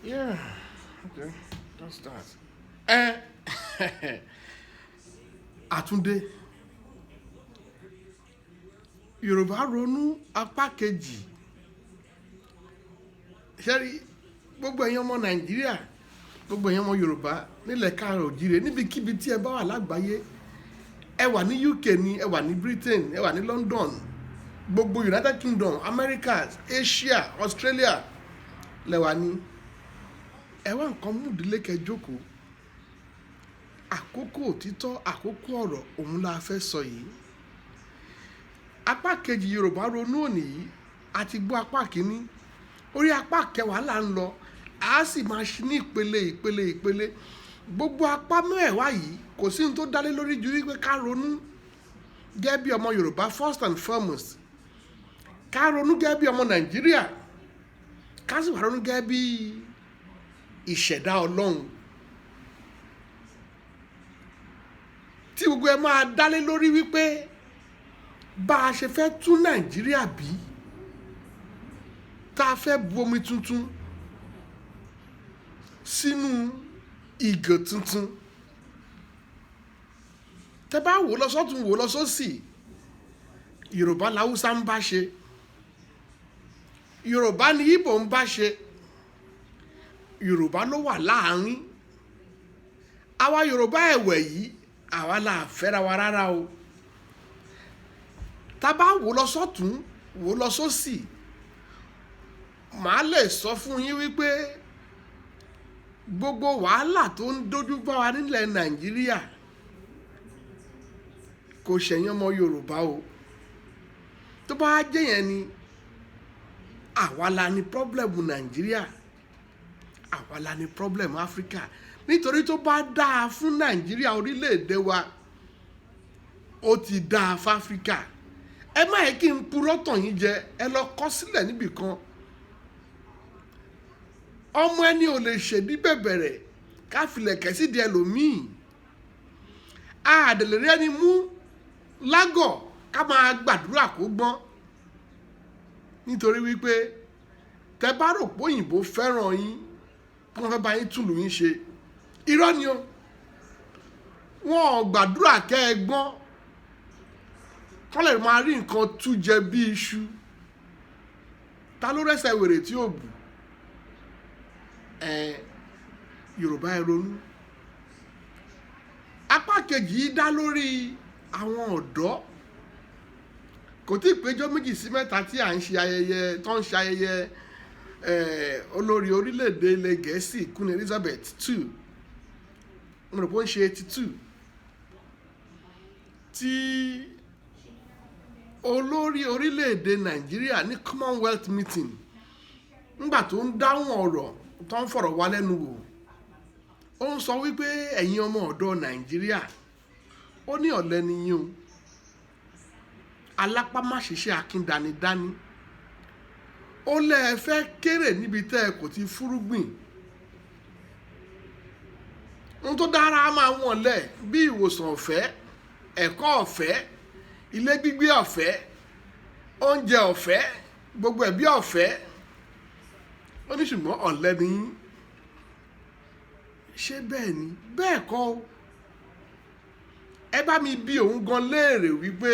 Yeah, okay, let's start. Ẹ Àtúndé, Yorùbá Ronú apá kejì. Ṣé rí gbogbo ẹ̀yin ọmọ Nàìjíríà, gbogbo ẹ̀yin ọmọ Yorùbá nílẹ̀ káàrọ̀ òjíire, níbikíbi tí ẹ bá wà lágbàáyé, ẹ wà ní UK ni, ẹ wà ní Britain, ẹ wà ní London, gbogbo United Kingdom, Americas, Asia, Australia lẹ wà ní. Ẹ wá nǹkan mú ìdílé kẹ́ jókòó. Àkókò òtítọ́, àkókò ọ̀rọ̀ òun la fẹ́ sọ yìí. Apá kejì Yorùbá Ronú òní yìí, a ti gbọ́ apá kìíní. Orí apá kẹwàá là ń lọ. A sì máa ṣí ní ìpele, ìpele, ìpele. Gbogbo apá mẹ́wàá yìí kò sí ohun tó dá lé lórí ju wípé ká ronú gẹ́gẹ́ bí ọmọ Yorùbá first and foremost. Ká ronú gẹ́gẹ́ bí ọmọ Nàìjíríà. Ká sì wá ronú gẹ́gẹ́ bí ìṣẹ̀dá Ọlọ́run. Tí gbogbo ẹ máa dá lé lórí wípé bá a ṣe fẹ́ tún Nàìjíríà bí, tá a fẹ́ bu omi tuntun sínú ìgò tuntun. Tẹ bá wò lọ sọ́tún, wò lọ sósì, Yorùbá l'Haúsá ń bá ṣe. Yorùbá ni Ìgbò ń bá ṣe. Yorùbá ló wà láàárín. Àwa Yorùbá ẹ̀wẹ̀ yìí, àwa la fẹ́ra wa rárá o. Tá bá wò lọ sọ́tún, wò lọ sósì, màá lè sọ fún yín wípé gbogbo wàhálà tó ń dojú bá wa nílẹ̀ Nàìjíríà kò ṣẹ̀yìn ọmọ Yorùbá o. Tó bá jẹ́ yẹn ni, àwa la ní problem Nàìjíríà, àwa la ní problem Áfríkà. Nítorí tó bá dáa fún Nàìjíríà orílẹ̀-èdè wa, ó ti dáa fún Áfríkà. Ẹ má yẹ kí n purọ́ tàn yín jẹ, ẹ lọ kọ sílẹ̀ níbì kan. Ọmọ ẹni ò lè ṣèdí bẹ̀bẹ̀rẹ̀ ká filẹ̀kẹ̀ sídìí ẹlòmíì. A dẹ̀ lè rí ẹni mú lágọ̀ ká máa gbàdúrà kó gbọ́n. Nítorí wípé tẹ bá rò pé òyìnbó fẹ́ràn yín, pé wọ́n fẹ́ bá yín tún ìlú yín ṣe, irọ́ ni o. Wọn ò gbàdúrà kẹ́ ẹ gbọ́n, kọ́ lè máa rí nǹkan tú jẹ bí iṣu. Ta ló rẹ́sẹ̀ wèrè tí ò bù? Ẹ Yorùbá, ẹ ronú. Apá kejì yìí dá lórí àwọn ọ̀dọ́. Kò tí ì péjọ méjì sí mẹ́ta tí à ń ṣe ayẹyẹ tó ń ṣe ayẹyẹ olórí orílẹ̀-èdè ilẹ̀ Gẹ̀ẹ́sì, Queen Elizabeth II. Mo rò pé ó ń ṣe 82. Tí olórí orílẹ̀-èdè Nàìjíríà ní Commonwealth meeting, nígbà tó ń dáhùn ọ̀rọ̀, tó ń fọ̀rọ̀ wá lẹ́nu wò, ó ń sọ wípé ẹ̀yin ọmọ ọ̀dọ́ Nàìjíríà, ó ní ọ̀lẹ ni yín o, alápámáṣiṣẹ́ akíndanidání. Ó lẹ́ ẹ fẹ́ kéré níbi tẹ́ ẹ kò ti fúrúgbìn. Ohun tó dára máa wọ̀n lẹ̀ bí ìwòsàn ọ̀fẹ́, ẹ̀kọ́ ọ̀fẹ́, ilé gbígbé ọ̀fẹ́, oúnjẹ ọ̀fẹ́, gbogbo ẹ̀bí ọ̀fẹ́. Ó ní ṣùgbọ́n ọ̀lẹ ni yín. Ṣé bẹ́ẹ̀ ni? Bẹ́ẹ̀ kọ́ o. Ẹ bá mi bi òun gan léèrè wípé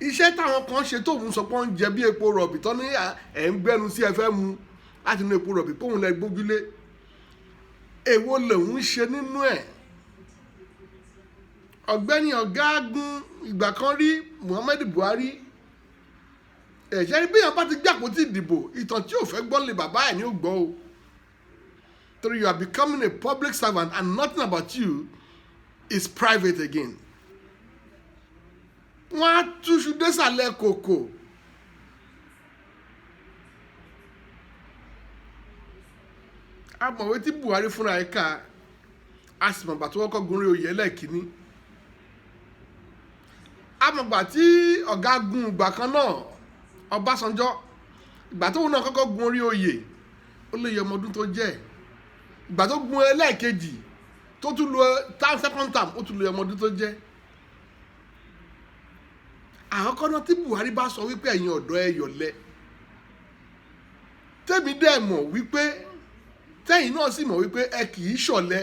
iṣẹ́ táwọn kan ṣe tóun sọ pé ó ń jẹ bí epo rọ̀bì tó ní ẹ̀ ń gbẹ́nu sí ẹ fẹ́ mu láti inú epo rọ̀bì póun lẹ gbójúlé. Èwo lòun ṣe nínú ẹ̀? Ọ̀gbẹ́ni ọ̀gágun ìgbà kan rí, Muhammadu Buhari. Ẹ̀ṣẹ́ rí bí èèyàn bá ti gbé àpótí ìdìbò, ìtàn tí ò fẹ́ gbọ́ lé bàbá ẹ̀ ní ó gbọ́ o. Torí you are becoming a public servant and nothing about you is private again. Wọ́n á túṣu désàlẹ̀ kòkò. Amọ̀wé tí Buhari fúnra ẹ̀ ká, a sì mọ̀gbà tó kọ́kọ́ gun orí oyè ẹlẹ́ẹ̀kínní. Amọ̀gbà tí ọ̀gágun ìgbà kan náà, Ọbásanjọ́, ìgbà tóun náà kọ́kọ́ gun orí oyè, ó lè yẹ ọmọ ọdún tó jẹ́. Ìgbà tó gun ẹlẹ́ẹ̀kejì tó tún lo term, second term, ó tún lo ọmọ ọdún tó jẹ́. Àkọ́kọ́ náà tí Buhari bá sọ wípé ẹ̀yin ọ̀dọ́ ẹ yọ̀lẹ, tèmi dẹ̀ mọ̀ wípé Tẹ́yìn náà sì mọ̀ wípé ẹ kì í ṣọ̀lẹ.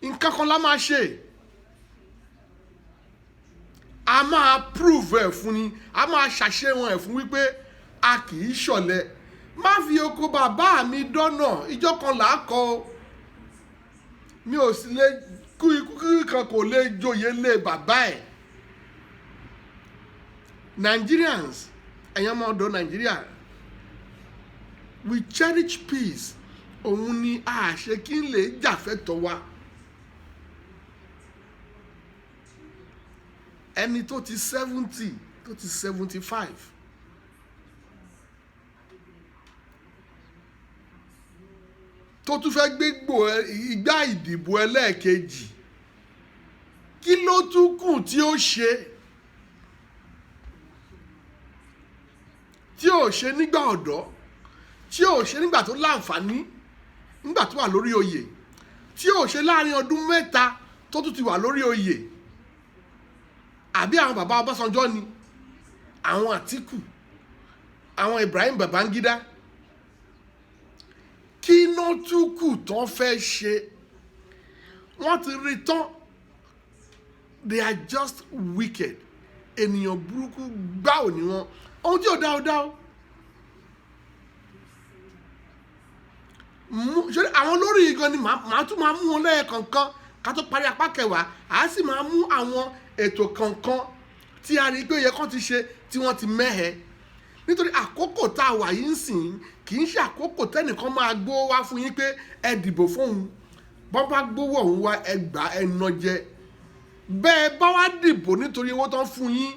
Nǹkan kan la máa ṣe, a máa prove ẹ̀ fún ni, a máa ṣàṣehàn ẹ̀ fún wípé a kì í ṣọ̀lẹ. Má fi oko bàbá mi dọ́nà, ìjọ kan là á kọ́ o. Mi ò sì lè kú ikú kan kò lè joyè lé bàbá ẹ̀. Nigerians, ẹ̀yin ọmọ ọ̀dọ́ Nàìjíríà, we cherish peace. Òun ni a ṣe kí n lè jàfẹ́tọ̀ wa. Ẹni tó ti 70, tó ti 75, tó tún fẹ́ gbégbó igbá ìdìbò ẹlẹ́ẹ̀kejì, kí ló tún kù tí ó ṣe tí ò ṣe nígbà ọ̀dọ́, tí ò ṣe nígbà tó láǹfààní, nígbà tó wà lórí oyè, tí ò ṣe láàrin ọdún 3 tó tún ti wà lórí oyè? Àbí àwọn bàbá Ọbásanjọ́ ni, àwọn Àtíkù, àwọn Ibrahim Babangida, kí ló tún kù tán fẹ́ ṣe? Wọ́n ti rí tán. They are just wicked. Ènìyàn burúkú gbáò ní wọn. Ohun tí ò dá ò dá o. Ṣé àwọn olórí yìí gan ni màá tún máa mú wọn lẹ́ẹ̀kọ̀ọ̀kan ká tó parí apá kẹwàá. À á sì máa mú àwọn ètò kọ̀ọ̀kan tí a rí i pé ó yẹ kán ti ṣe tí wọ́n ti mẹ́hẹ. Nítorí àkókò tá a wà yìí ń sìn kì í ṣe àkókò tẹ́nìkan máa gbówó wá fún yín pé ẹ dìbò fóun. Bọ́n bá gbówó ọ̀hún wá, ẹ gbà, ẹ ná jẹ. Bẹ́ẹ̀ bá wá dìbò nítorí owó tán fún yín,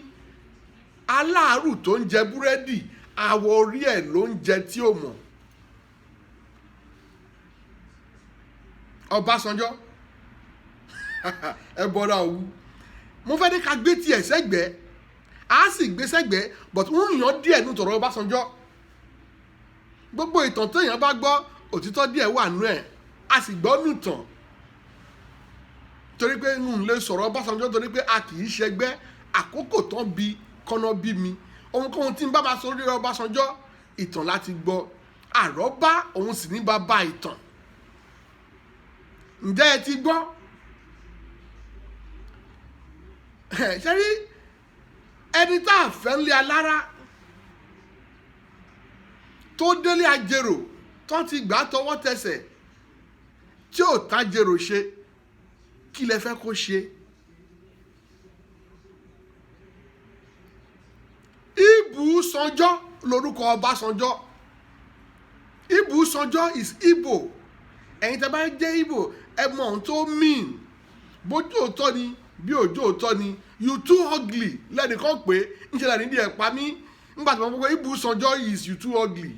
aláàárù tó ń jẹ búrẹ́dì, àwọ̀ orí ẹ̀ ló ń jẹ tí ò mọ̀. Ọbásanjọ́, ẹ bọ́ra òwú. Mo fẹ́ ní ká gbé tiẹ̀ sẹ́gbẹ̀ẹ́, a sì gbé sẹ́gbẹ̀ẹ́, but ń yàn díẹ̀ nù tọ̀rọ̀ Ọbásanjọ́. Gbogbo ìtàn téèyàn bá gbọ́, òtítọ́ díẹ̀ wà nú ẹ̀, a sì gbọ́ nù tàn. Torí pé n lè sọ̀rọ̀ Ọbásanjọ́ torí pé a kì í ṣẹgbẹ́. Àkókò tán bí kọ́nà bí mi. Ohunkóhun tí n bá máa sọ lórí Ọbásanjọ́, ìtàn láti gbọ́. Àrọ́bá òun sì ní bàbá ìtàn. Ǹjẹ́ ẹ ti gbọ́? Ṣé rí ẹni tá a fẹ́ ń lé alára tó délé ajérò tó ti gbà tọwọ́ tẹsẹ̀ tí ò tájérò ṣe, kí lẹ fẹ́ kó ṣe? Ìbú Sanjọ́ lorúkọ Ọbásanjọ́. Ìbú Sanjọ́ is Igbo. Ẹ̀yin tẹ́ bá jẹ́ Igbo, ẹ mọ ohun tó mean. Bójú òótọ́ ni, bí òjò òótọ́ ni, you too ugly lẹ́nìkan pé ń ṣe lẹ́ni díẹ̀ pa mí. Nígbà tí wọ́n gbọ́ pé Ìbú Sanjọ́ is you too ugly.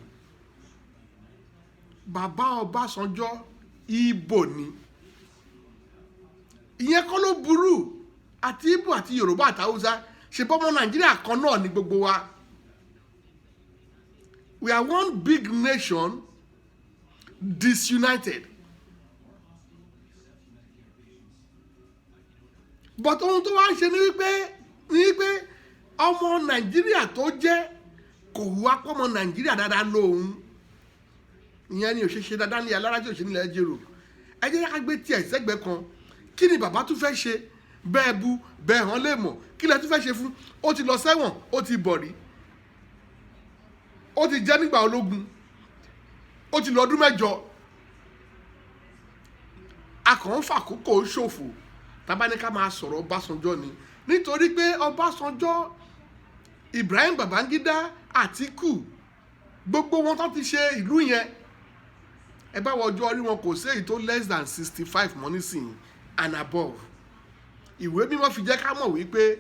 Bàbá Ọbásanjọ́ Igbo ni. Ìyẹn kọ́ ló burú. Àti Igbo àti Yorùbá àti Hausa ṣe bọ́mọ Nàìjíríà kan náà ni gbogbo wa. We are one big nation disunited. But ohun tó wá ń ṣe ni wípé ọmọ Nàìjíríà tó jẹ́ kò wá pọ́mọ Nàìjíríà dáadáa lóhun. Ìyẹn ni ò ṣe ṣe dáadáa ní alára tí ò ṣe nílẹ̀ jèrò. Ẹ jẹ́ ká gbé tiẹ̀ sẹ́gbẹ̀ẹ́ kan. Kí ni bàbá tún fẹ́ ṣe? Bẹ́ẹ̀ bu, bẹ́ẹ̀ hàn lè mọ̀. Kí lẹ tún fẹ́ ṣe fún? Ó ti lọ sẹ́wọ̀n, ó ti bọ̀ rí. Ó ti jẹ́ nígbà ológun. Ó ti lọ ọdún mẹ́jọ. A kàn ń fàkókò ṣòfò. Tá bá ní ká máa sọ̀rọ̀ Ọbásanjọ́ ni. Nítorí pé Ọbásanjọ́, Ibrahim Babangida, Àtíkù, gbogbo wọn tó ti ṣe ìlú yẹn, ẹ bá wọ ọjọ́ orí wọn kò sí èyí tó less than 65 mọ́ nísìnyí and above. Ìwé mímọ́ fi jẹ́ ká mọ̀ wípé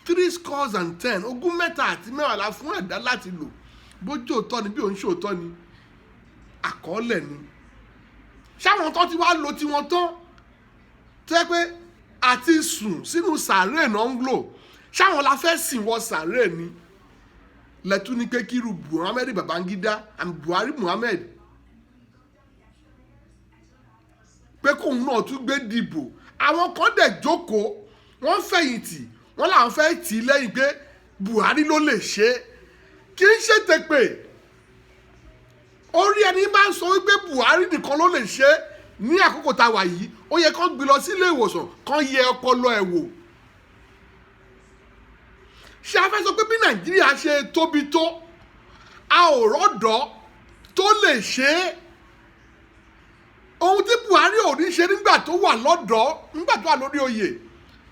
70, 30 la fún ẹ̀dá láti lò. Bójú òótọ́ ni bí òun ṣe òótọ́ ni, àkọọ́lẹ̀ ni. Ṣáwọn tó ti wá lo tiwọn tán, tó yẹ pé àti sùn sínú sàárè náà ń lò, ṣáwọn la fẹ́ sìn wọ sàárè ni? Lẹ́tún ní pé kíru Muhammadu Babangida and Buhari Muhammad pé kóun náà tún gbé dìbò. Àwọn kan dẹ̀ jókòó, wọ́n fẹ̀yìntì, wọ́n làwọn fẹ́ tì í lẹ́yìn pé Buhari ló lè ṣe é. Kì í ṣe tèpè. Orí ẹni bá ń sọ wípé Buhari nìkan ló lè ṣe é ní àkókò tá a wà yìí, ó yẹ kán gbé lọ sí ilé ìwòsàn, kán yẹ ọpọlọ ẹ̀ wò. Ṣé a fẹ́ sọ pé bí Nàìjíríà ṣe tóbi tó, a ò rọ́dọ̀ọ́ tó lè ṣe é? Ohun tí Buhari ò ní ṣe nígbà tó wà lọ́dọ̀ọ́, nígbà tó wà lórí oyè,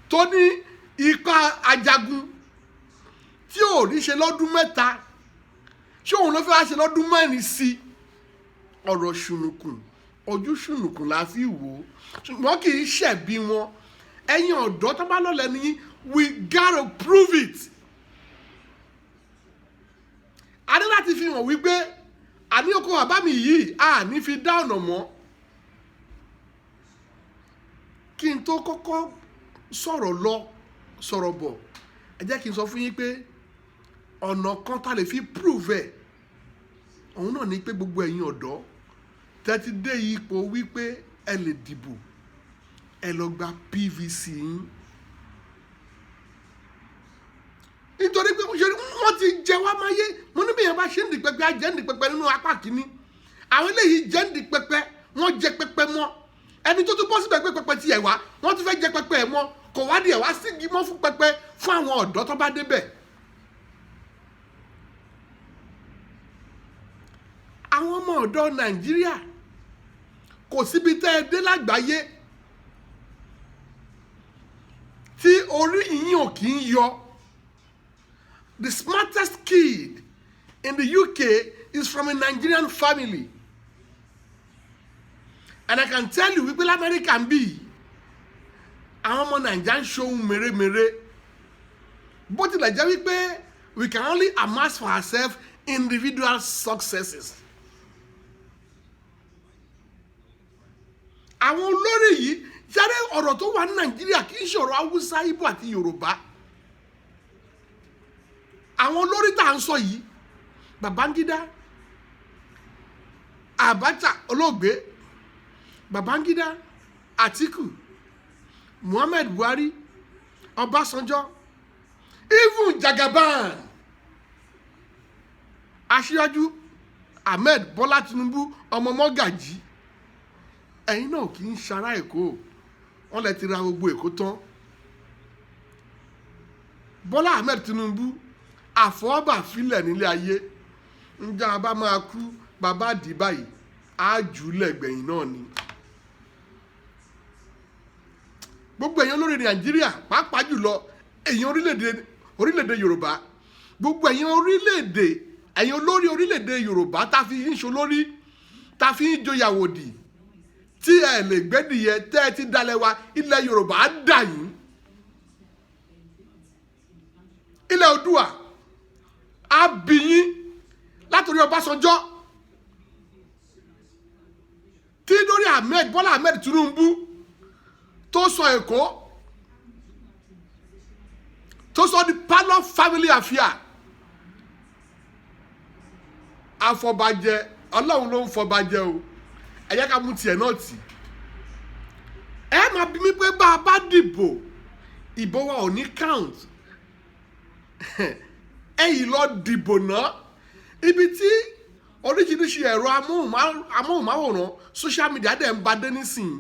tó ní ipa ajagun, tí ò ní ṣe lọ́dún 3, ṣé òun ló fẹ́ wá ṣe lọ́dún 4 sí i? Ọ̀rọ̀ ṣùnùkùn, ojú ṣùnùkùn la fi wò ó, ṣùgbọ́n kì í ṣẹ̀bi wọn. Ẹ̀yin ọ̀dọ́ tó bá lọ́lẹ̀ ní, we gotta prove it. A ní láti fi hàn wípé àní oko bàbá mi yìí, a ní fi dá ọ̀nà mọ́. Kí n tó kọ́kọ́ sọ̀rọ̀ lọ sọ̀rọ̀ bọ̀, ẹ jẹ́ kí n sọ fún yín pé ọ̀nà kan tá lè fi prove ẹ̀, òun náà ní pé gbogbo ẹ̀yin ọ̀dọ́ tẹ́tí dé ipò wípé ẹ lè dìbò, ẹ lọ gba PVC yín, nítorí pé wọ́n ti jẹ wá máyé. Mo ní bí èèyàn bá ṣe ń di pẹpẹ, á jẹ́ ń di pẹpẹ nínú apá kìíní. Àwọn eléyìí jẹ́ ń di pẹpẹ, wọ́n jẹ pẹpẹ mọ́. Ẹni tó tún bọ́ síbẹ̀ pé pẹpẹ tiẹ̀ wá, wọ́n tún fẹ́ jẹ pẹpẹ ẹ̀ mọ́. Kò wá di ẹ̀ wá sígi mọ́ fún pẹpẹ fún àwọn ọ̀dọ́ tó bá débẹ̀. Àwọn ọmọ ọ̀dọ́ Nàìjíríà, kò síbi tẹ́ ẹ dé lágbàáyé tí orí yìnyín ò kì í yọ. The smartest kid in the UK is from a Nigerian family, and I can tell you wípé l'Amẹ́ríkà ń bì yìí, àwọn ọmọ Nàìjíríà ń ṣohun mèremère, bó tilẹ̀ jẹ́ wípé we can only amass for ourselves individual successes. Àwọn olórí yìí jáde, ọ̀rọ̀ tó wà ní Nàìjíríà kì í ṣe ọ̀rọ̀ Haúsá, Ìgbò àti Yorùbá. Àwọn olórí tá à ń sọ yìí, Babangida, Abacha olóògbé, Babangida, Atiku, Muhammad Buhari, Ọbásanjọ́, even Jagaban, Aṣíwájú Ahmed Bọ́lá Tinubu, ọmọ Mọ́gàjí, ẹ̀yin náà kì í ṣara Èkó, wọ́n lè ti ra gbogbo Èkó tán. Bọ́lá Ahmed Tinubu, àfọwọ́bà filẹ̀ nílé ayé, ǹjẹ́ a bá máa kú bàbá dì báyìí, á jù ú lẹ́gbẹ̀yìn náà ni. Gbogbo ẹ̀yin olórí Nàìjíríà, pàápàá jùlọ ẹ̀yin orílẹ̀-èdè Yorùbá, gbogbo ẹ̀yin orílẹ̀-èdè, ẹ̀yin olórí orílẹ̀-èdè Yorùbá tá fi ń ṣolórí, tá fi ń joyàwòdì, tí ẹ lè gbẹ́dìyẹ tẹ́ ẹ ti dalẹ̀ wa, ilẹ̀ Yorùbá á dà yín. Ilẹ̀ Oòduà á bí yín látòrí Ọbásanjọ́ tí lórí Ahmed Bọ́lá Ahmed Tinubu tó sọ Èkó, tó sọ di parlour family affair. Afọbajẹ, Ọlọ́run ló ń fọbajẹ o, ẹ jẹ́ ká mú tiẹ̀ náà tì. Ẹ máa bí mi pé bá a bá dìbò, ìbò wa ò ní count. Ẹ yìí lọ dìbò náà, ibi tí oríṣiríṣi ẹ̀rọ amóhùnmáwòrán, social media dẹ̀ ń ba dé nísìnyí.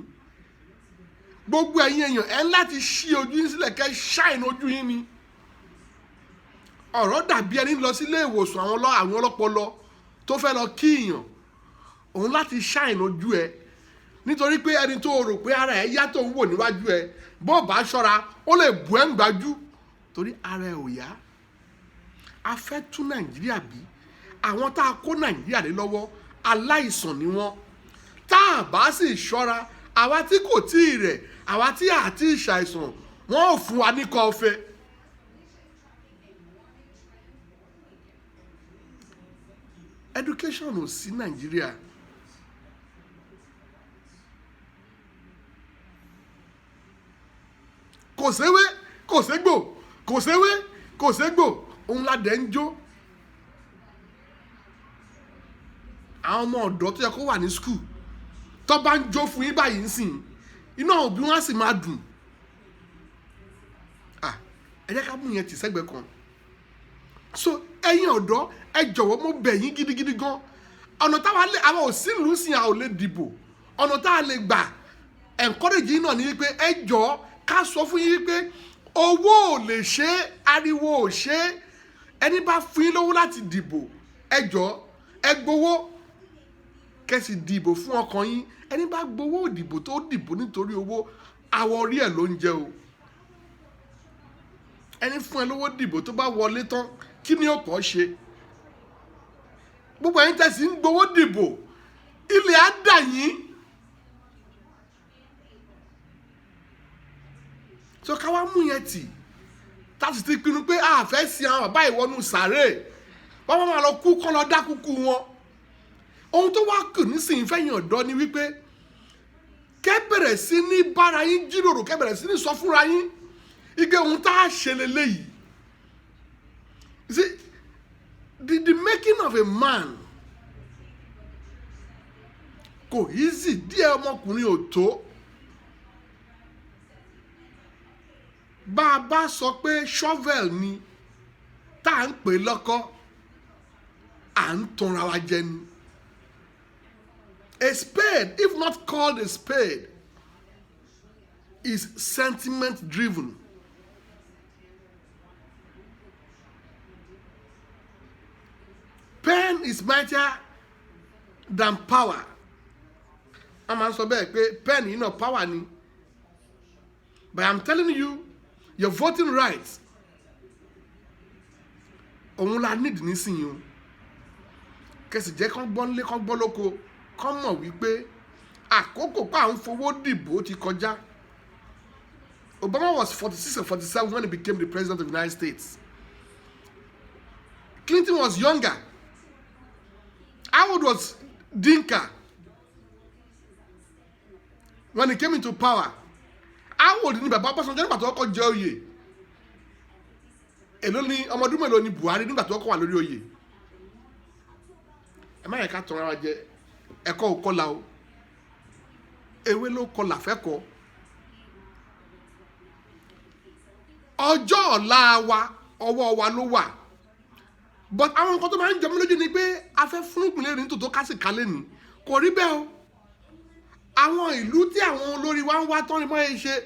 Gbogbo ẹ̀yin èèyàn, ẹ ń láti ṣí ojú yín sílẹ̀, kẹ́ ṣáìn ojú yín ni. Ọ̀rọ̀ dàbí ẹni lọ sílé ìwòsàn àwọn ọlọ́pọlọ tó fẹ́ lọ kí èèyàn, òun láti ṣáìn ojú ẹ, nítorí pé ẹni tó rò pé ara ẹ yá tó ń wò níwájú ẹ, bó bá ṣọ́ra ó lè bù ẹ́ ń gbájú, torí ara ẹ ò yá. A fẹ́ tún Nàìjíríà bí. Àwọn tá a kó Nàìjíríà lé lọ́wọ́, aláìsàn ni wọ́n. Tá a bá sì ṣọ́ra, àwa tí kò tí ì rẹ̀, àwa tí a ti ṣàìsàn, wọ́n ò fún wa ní kọfẹ́. Education ò sí Nàìjíríà. Kò séwé, kò ségbò, kò séwé, kò ségbò, òun la dẹ̀ ń jó. Àwọn ọmọ ọ̀dọ́ tó yẹ kó wà ní school tó bá ń jó fún yín báyìí ń sìn, inú àwọn òbí wọn á sì máa dùn. Ẹ jẹ́ ká mú yẹn tì sẹ́gbẹ̀ẹ́ kan. So ẹ̀yin ọ̀dọ́, ẹ jọ̀wọ́, mo bẹ̀ yín gidigidi gan. Ọ̀nà táwa lè, àwọn ò sí ìlú sìn, a ò lè dìbò. Ọ̀nà tá a lè gbà encourage yín náà ni wípé ẹ jọ̀ọ́, ká sọ fún yín wípé owó ò lè ṣe é, ariwo ò ṣe é. Ẹni bá fún yín lówó láti dìbò, ẹ jọ̀ọ́, ẹ gbowó, kẹ́ sì dìbò fún ọkàn yín. Ẹni bá gbowó òdìbò tó dìbò nítorí owó, àwọ̀ orí ẹ̀ ló ń jẹ o. Ẹni fún ẹ lówó dìbò, tó bá wọlé tán, kí ni ó kọ́ ṣe? Gbogbo ẹ̀yin tẹ̀sí ń gbowó dìbò, ilẹ̀ á dà yín. So ká wá mú yẹn tì, tá a sì ti pinnu pé a fẹ́ sin àwọn bàbá ìwọ́nú sàárè, wọ́n máa lọ kú kọ́ lọ dá kúkú wọn. Ohun tó wá kù nísìnyí fẹ́yìn ọ̀dọ́ ni wípé kẹ́ bẹ̀rẹ̀ sí ní bára yín jíròrò, kẹ́ bẹ̀rẹ̀ sí ní sọ fúnra yín ige ohun tá a ṣe leléyìí. You see, the making of a man kò easy díẹ̀. Ọmọkùnrin ò tó bá a bá sọ pé shovel ni tá à ń pè lọ́kọ́, à ń tanra wa jẹ ni. A spade, if not called a spade, is sentiment driven. Pen is mightier than power. A máa ń sọ bẹ́ẹ̀ pé pen yìí náà power ni. But I'm telling you, your voting rights, òun la need nísìnyí o. Kẹsì jẹ́ kán gbọ́ nílé, kán gbọ́ lóko, kán mọ̀ wípé àkókò pa à ń fowó dìbò ti kọjá. Obama was 46 or 47 when he became the president of the United States. Clinton was younger. How old was Dinka when he came into power? How old ni bàbá Ọbásanjọ́ nígbà tó kọ́kọ́ jẹ oyè? Èló ni, ọmọ ọdún mélòó ni Buhari nígbà tó kọ́kọ́ wà lórí oyè? Ẹ má yẹ ká tọrọ ara jẹ. Ẹ̀kọ́ ò kọlà o, ewé ló kọlà fẹ́kọ̀ọ́. Ọjọ́ ọ̀la wa, ọwọ́ wa ló wà. But àwọn nǹkan tó máa ń jọ mí lójú ni pé a fẹ́ fún ìpínlẹ̀ ní tòótọ́ ká sì kálẹ̀ ní kò rí bẹ́ẹ̀ o. Àwọn ìlú tí àwọn olórí wa ń wá tán ni wọ́n ṣe ṣe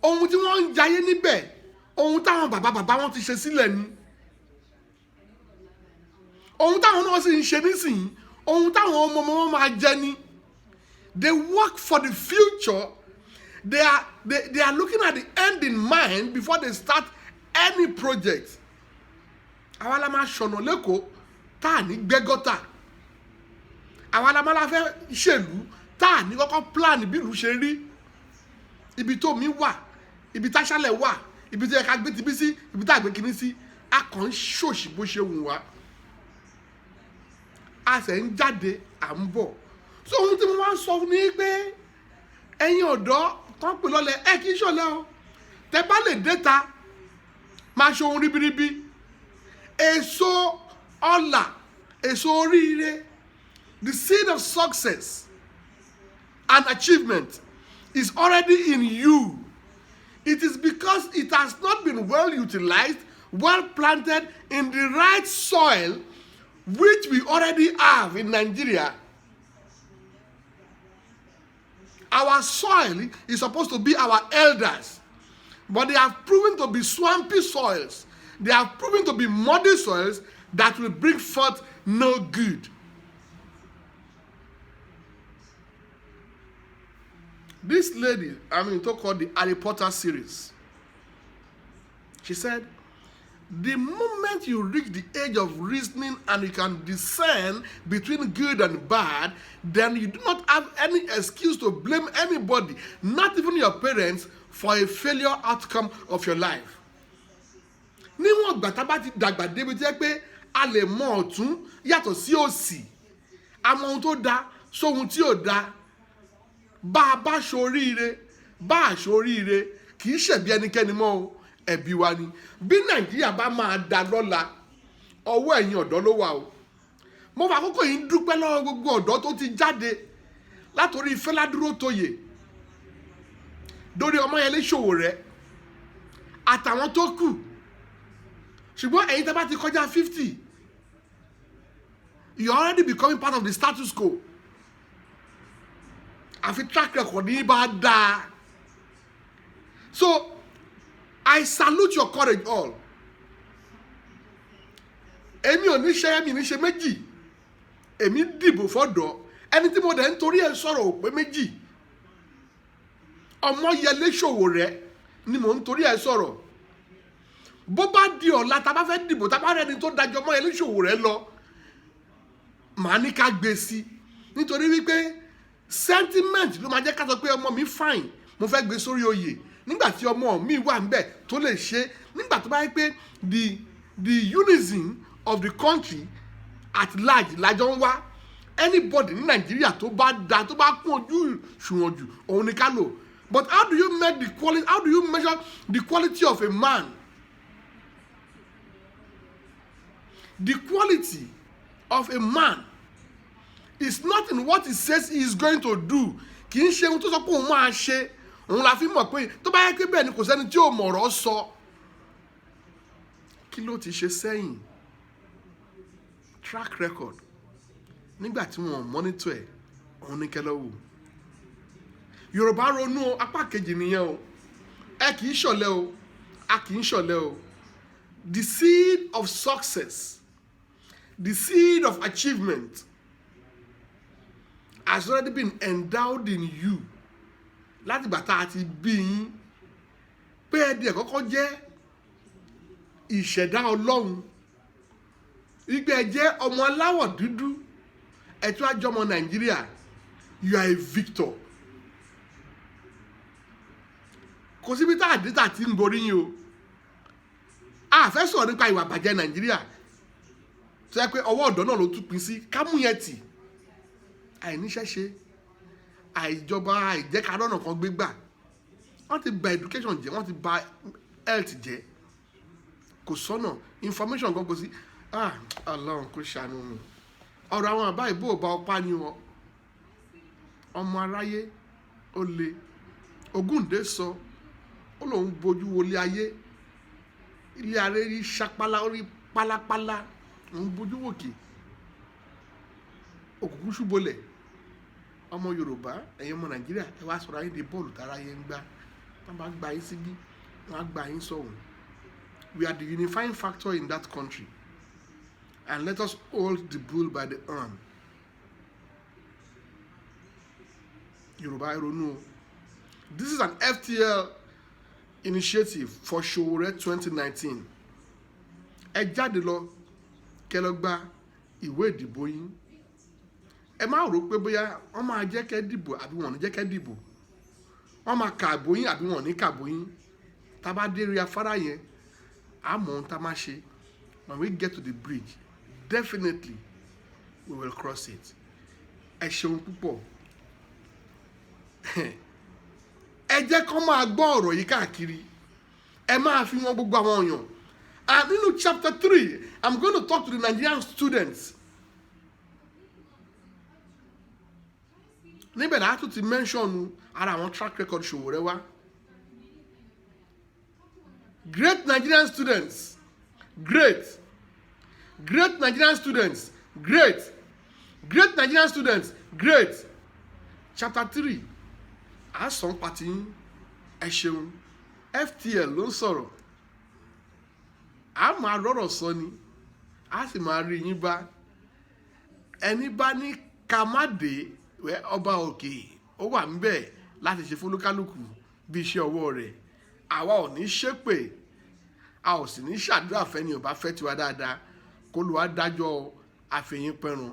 ohun tí wọ́n ń jayé níbẹ̀, ohun táwọn bàbá bàbá wọn ti ṣe sílẹ̀ ni ohun táwọn náà sì ń ṣe nísìnyí, ohun táwọn ọmọ ọmọ wọn máa jẹ ni. They work for the future. They are looking at the end in mind before they start any project. Àwa la máa ṣọ̀nà lẹ́kọ̀ọ́ tá à ní gbẹ́ gọ́tà. Àwa la máa la fẹ́ ṣèlú tá à ní kọ́kọ́ plan bí ìlú ṣe rí, ibi tó mi wà, ibi táṣálẹ̀ wà, ibi tó yẹ ká gbé tibí sí, ibi tá à gbé kíní sí. A kàn ń ṣòṣì bó ṣe wù wá, a sì ń jáde, à ń bọ̀. So ohun tí mo máa ń sọ ni pé ẹ̀yin ọ̀dọ́ tó ń pè lọ́lẹ̀, ẹ kì í ṣọ̀lẹ o. Tẹ bá lè déta máa ṣe ohun ribiribi, èso ọlà, èso oríire, the seed of success and achievement is already in you. It is because it has not been well utilized, well planted in the right soil, which we already have in Nigeria. Our soil is supposed to be our elders, but they have proven to be swampy soils. They have proven to be muddy soils that will bring forth no good. This lady, I mean, talk called the Harry Potter series. She said, the moment you reach the age of reasoning and you can discern between good and bad, then you do not have any excuse to blame anybody, not even your parents, for a failure outcome of your life. Níwọ̀n ìgbà tá a bá ti dàgbà débi tí ẹ pé a lè mọ ọ̀tún yàtọ̀ sí òsì, a mọ ohun tó da sóhun tí ò da, bá a bá ṣoríire, bá a ṣoríire, kì í ṣẹ̀bi ẹnikẹ́ni mọ́ o, ẹ̀bi wa ni. Bí Nàìjíríà bá máa da lọ́la, ọwọ́ ẹ̀yin ọ̀dọ́ ló wà o. Mo fà àkókò yìí ń dúpẹ́ lọ́wọ́ gbogbo ọ̀dọ́ tó ti jáde, látòrí Fẹlá Dúrótoyè dórí Ọmọyẹlé Sowore àtàwọn tó kù. Ṣùgbọ́n ẹ̀yin tá bá ti kọjá 50 You are already becoming part of the status quo. Àfi track record ní bá dáa. So I salute your courage all. Èmi ò ní ṣe, mi ní ṣe méjì. Èmi dìbò fọ́dọ̀ ẹni tí mo dẹ̀ ń torí ẹ̀ sọ̀rọ̀ ò pé méjì. Ọmọyẹlé Sowore ni mò ń torí ẹ̀ sọ̀rọ̀. Bó bá di ọ̀la, tá a bá fẹ́ dìbò, tá a bá rẹ́ni tó dájọ́ Ọmọyẹlé Sowore lọ, màá ní ká gbé sí, nítorí wípé sentiment ló máa jẹ́ ká sọ pé ọmọ mi fine, mo fẹ́ gbé sórí oyè, nígbà tí ọmọ mi wà ń bẹ̀ tó lè ṣe. Nígbà tó bá yẹ pé the unison of the country at large lájọ ń wá, anybody ní Nàìjíríà tó bá da, tó bá kún ojú ṣùwọ̀n jù, òun ni ká lò. But how do you measure the quality of a man? The quality of a man is not in what he says he is going to do. Kì í ṣe ohun tó sọ pé òun máa ṣe òun la fi mọ̀ pé tó bá yẹ pé bẹ́ẹ̀ ni, kò sẹ́ni tí ò mọ̀ ọ̀rọ̀ sọ. Kí ló ti ṣe sẹ́yìn? Track record nígbà tí wọ́n monitor ẹ̀, òun ní kẹlẹ́ wò. Yorùbá ronú o, apá kejì nìyẹn o. Ẹ kì í ṣọ̀lẹ o, a kì í ṣọ̀lẹ o. The seed of success, the seed of achievement has already been endowed in you láti ìgbà tá a ti bí yín, pé ẹ di ẹ̀ kọ́kọ́ jẹ́ ìṣẹ̀dá Ọlọ́run, wípé ẹ jẹ́ ọmọ aláwọ̀ dúdú, ẹ tún á jẹ́ ọmọ Nàìjíríà. You are a victor. Kò síbi tá a dé tá a ti ń borí yín o. A fẹ́ sọ̀rọ̀ nípa ìwà àbàjẹ́ Nàìjíríà tó yẹ pé ọwọ́ ọ̀dọ́ náà ló tún pín sí kámúyẹ̀tì, àìníṣẹ́ṣe, àìjọba, àìjẹ́kadọ́nà kan gbégbà. Wọ́n ti bà education jẹ́, wọ́n ti bà health jẹ́, kò sọ́nà information kan kò sí. Ah, Ọlọ́run kò ṣàánú mi. Ọ̀rọ̀ àwọn àbá ìbò ọba ọpá ni wọn ọmọ aráyé ó le. Ògúndé sọ, ó lóun bójú wọlé ayé, ilé ayé rí ṣapálá, ó rí pálápálá. Òun bójú wòkè, òkùnkùn ṣubọlẹ̀. Ọmọ Yorùbá, ẹ̀yin ọmọ Nàìjíríà, ẹ wá sọ̀rọ̀ ayé di bọ́ọ̀lù tára yẹn ń gbá. Wọ́n bá gba yín síbí, wọ́n á gba yín sọ̀hún. We are the unifying factor in that country, and let us hold the bull by the arm. Yorùbá, ẹ ronú o. This is an FTL initiative for Sowore 2019. Ẹ jáde lọ kẹ́ lọ gba ìwé ìdìbò yín. Ẹ má rò pé bóyá wọ́n máa jẹ́ kẹ́ dìbò àbí wọ́n ò ní jẹ́ kẹ́ dìbò, wọ́n máa kàbò yín àbí wọ́n ò ní kàbò yín. Tá a bá dé rí afárá yẹn, a mọ̀ ohun tá a máa ṣe. When we get to the bridge, definitely we will cross it. Ẹ ṣeun púpọ̀. Ẹ jẹ́ kó máa gbọ́ ọ̀rọ̀ yìí káàkiri. Ẹ máa fi wọn gbogbo àwọn èèyàn. And nínú chapter 3, I'm going to talk to the Nigerian students. Níbẹ̀ láti tún ti mention ara àwọn track record Sowore wá. Great Nigerian students, great. Great Nigerian students, great. Great Nigerian students, great. Chapter 3, àásán pàtí. Ẹ ṣeun. FTL ló ń sọ̀rọ̀. A máa rọ̀rọ̀ sọ ni, a sì máa rí yín bá. Ẹni bá ní ká má dé, ọba òkè ó wà ńbẹ̀ láti ṣe fólúkálùkù bí iṣẹ́ ọwọ́ rẹ̀. Àwa ò ní ṣépè, a ò sì ní ṣàdúrà fẹ́ni ò bá fẹ́ tiwa dáadáa. Kó lù wá dájọ́ àfẹ̀yìn pẹ̀rùn.